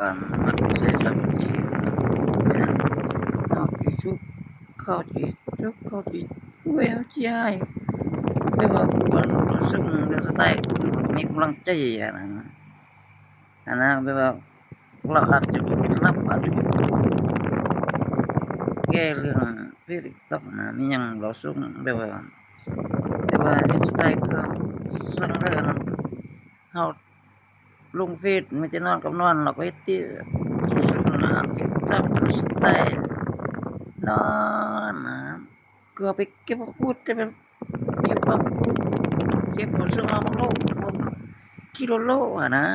ປານມັນບໍ່ໃຊ້ສັບຈີນ ເຮົາຊິສຸກ ເຂົາຊິສຸກ ເຂົາຊິອວຍ ເຮົາຊິອາຍ ແບບວ່າ ຄືວ່າເຮົາສົ່ງເລື່ອງສະໄຕ ຄືວ່າມີກຳລັງໃຈຫັ້ນນະ ຫັ້ນນະ ແບບວ່າ ລາວອາດຈະບໍ່ຮັບ ອາດຈະບໍ່ແກ້ເລື່ອງເຟສຕິກຕັອກນະ ມີຫຍັງລາວສົ່ງ ແບບວ່າ ແຕ່ວ່າເຮັດສະໄຕ ຄືເຮົາສົ່ງໄດ້ ອັນນັ້ນ ເຮົາລົງເຟສ ມີແຕ່ນອນກັບນອນ ລາວກໍເຮັດຕິ ຊຸມນະ ຕິກຕັອກ ສະໄຕ ນອນນະ ເກືອໄປເກັບຜັກກູດ ແຕ່ແບບຢູ່ປາກກູດ ເກັບບໍ່ສົ່ງມາໂລດ ຂີ່ລົດໂລດຫັ້ນນະ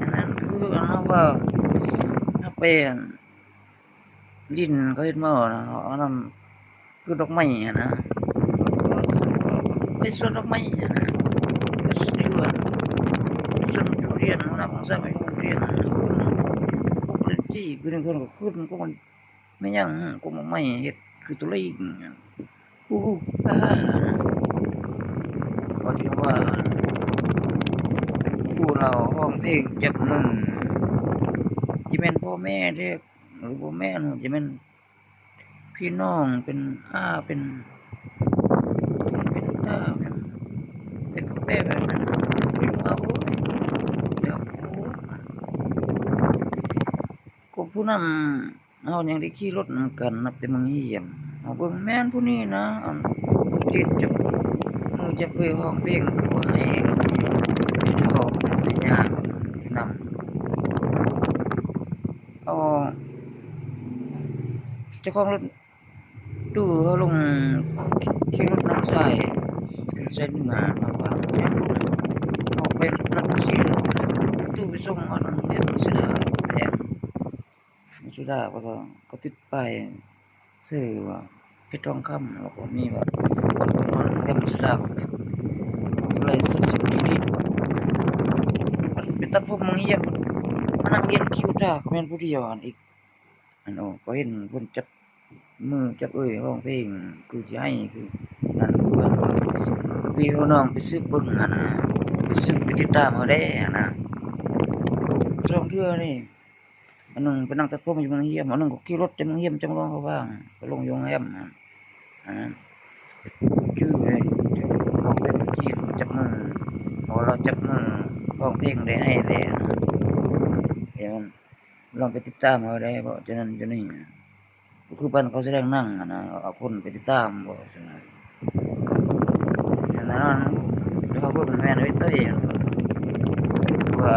ອັນນັ້ນຄືເຮົາວ່າ ເຮົາໄປ ຫຼິ້ນ ເຂົາເຮັດມານະ ອັນນັ້ນຄືດອກໄມ້ຫັ້ນນະ ໄປສວນດອກໄມ້ຫັ້ນນະ ຢູ່ສວນທຸລຽນ ຫົວໜ້າຂອງສາວໄປໂຮງຮຽນ ຂຶ້ນກົກເລນຈີ ຜູ້ໜຶ່ງເພິ່ນກໍຂຶ້ນກົກ ແມ່ນຫຍັງ ກົກໝາກໄມ້ ເຮັດຄືຕົວເລັກ ອູ້ ອາ ກໍຖືວ່າ ຜູ້ລາວຮ້ອງເພງຈັບມື ຊິແມ່ນພໍ່ແມ່ແທ້ ຫຼືບໍ່ແມ່ນ ຊິແມ່ນພີ່ນ້ອງ ເປັນອາ ເປັນ ເປັນຕາ ເປັນ ແຕ່ກໍແປແບບນັ້ນ ໂອ້ຍ ເອົາເອີຍ ຢາກຮູ້ ກໍຜູ້ນຳ ເຮົາຍັງໄດ້ຂີ່ລົດນຳກັນ ນັບແຕ່ມື້ຮຽນ ເຮົາເບິ່ງແມ່ນຜູ້ນີ້ນະ ອັນຜູ້ຈີນຈັບມືຈັບເອື້ອຍຮ້ອງເພງ ຄືວ່າໃຫ້ ໃຫ້ເຖົ້າໃຫ້ຍ່ານຳ ເອົາເຈົ້າຂອງລົດຕູ້ເຮົາລົງ ຂີ່ລົດນຳສາຍ ຂຶ້ນສາຍເໜືອ ເຮົາວ່າ ເອົາໄປລັດຊີ ຕູ້ໄປສົ່ງຮອດໂຮງແຮມ ເຮົາເສຍດາຍແພງ ສຸດທ້າຍກໍ ກໍຕິດປ້າຍຊື່ວ່າເພັດທອງຄຳ ແລ້ວກໍມີວ່າ ໂຮງແຮມສຸດທ້າຍ ກໍເລີຍສະກິດທີ່ດິນ ໄປຕັດຜົມໂຮງຮຽນ ມານັ່ງຮຽນຄິວຖ້າ ກໍແມ່ນຜູ້ດຽວຫັ້ນອີກ ອັນ ໂອ້ ກໍເຫັນເພິ່ນຈັບມືຈັບເອີຍ ຮ້ອງເພງ ຄືຊິໃຫ້ ຄືນັ້ນ ຄືນັ້ນ ຄືພີ່ຄືນ້ອງໄປສືບເບິ່ງຫັ້ນນະ ໄປສືບໄປຕິດຕາມເຮົາແດ່ຫັ້ນນະ ສອງເທື່ອນີ້ ອັນໜຶ່ງໄປນັ່ງຕັດຜົມຢູ່ໂຮງຮຽນ ອັນໜຶ່ງກໍຂີ່ລົດຈາກໂຮງຮຽນຈຳລອງເຂົ້າບ້ານ ໄປລົງຢູ່ໂຮງແຮມ ອັນນັ້ນ ຈື່ເລີຍ ເຂົາເປັນຈີນຈັບມື ເພາະວ່າລາວຈັບມືຮ້ອງເພງໄດ້ໃຫ້ແດ່ ດຽວລອງໄປຕິດຕາມເຮົາໄດ້ ເພາະຈະນັ້ນຢູ່ນີ້ ກໍຄືປານເຂົາສະແດງໜັງຫັ້ນນະ ເອົາຄົນໄປຕິດຕາມບໍ່ຊັ້ນນະ ແມ່ນແນ່ນອນ ເຮົາເບິ່ງແມ່ນເວີຍເຕີຍ ວ່າ